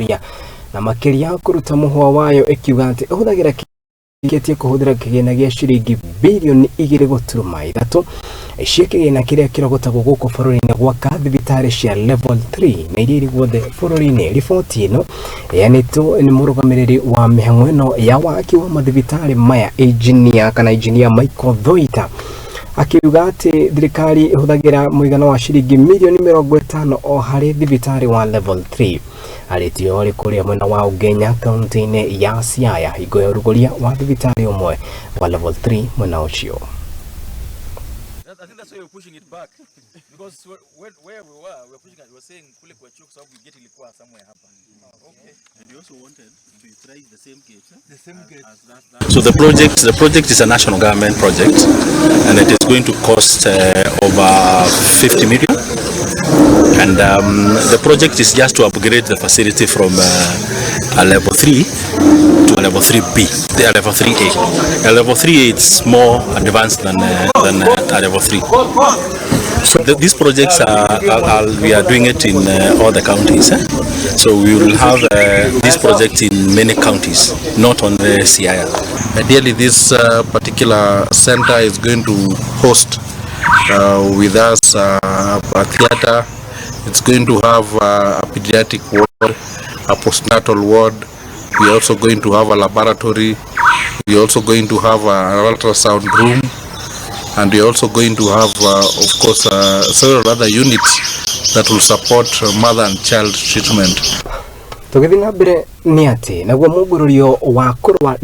Gũthuthuria na makĩria kũruta mũhwa wayo ĩkiuga atĩ ĩhũthagĩra kĩtie kũhũthĩra kĩgĩna gĩa ciringi birioni 2.3 cia kĩgĩna kĩrĩa kĩrogotagwo gũkũ bũrũri-inĩ gwaka thibitarĩ cia level 3 na iria irĩ guothe bũrũri-inĩ. Riboti ĩno ĩheanĩtwo nĩ mũrũgamĩrĩri wa mĩhang'o ĩno ya waki wa mathibitarĩ maya, engineer kana engineer Michael Thoita, akiuga atĩ thirikari ĩhũthagĩra mũigana wa ciringi mirioni 50 o harĩ thibitarĩ wa level 3. Arĩtie ũrĩ kũrĩa mwena wa Ugenya, kaunti-inĩ ya Siaya, hingo ya ũrugũria wa thibitarĩ ũmwe wa level 3 mwena ũcio. I think that's why we're pushing it back, because where we were pushing it, we were saying kule kwa chuo, kwa sababu gate ilikuwa somewhere hapa. Okay. And we also wanted to utilize the same gate, eh? The same gate. As that. So the project is a national government project, and it is going to cost over 50 million. And the project is just to upgrade the facility from a level 3 to a level 3B, the level 3A. A level 3A is more advanced than a level 3. So these projects are, we are doing it in all the counties. Eh? So we will have this project in many counties, not only Siaya. Ideally, this particular center is going to host with us a theater. It's going to have a pediatric ward, a postnatal ward. We are also going to have a laboratory. We are also going to have an ultrasound room. And we are also going to have, of course, several other units that will support mother and child treatment. Tũgĩthiĩ na mbere nĩ atĩ naguo mũmbũrũrio wa kũrũa na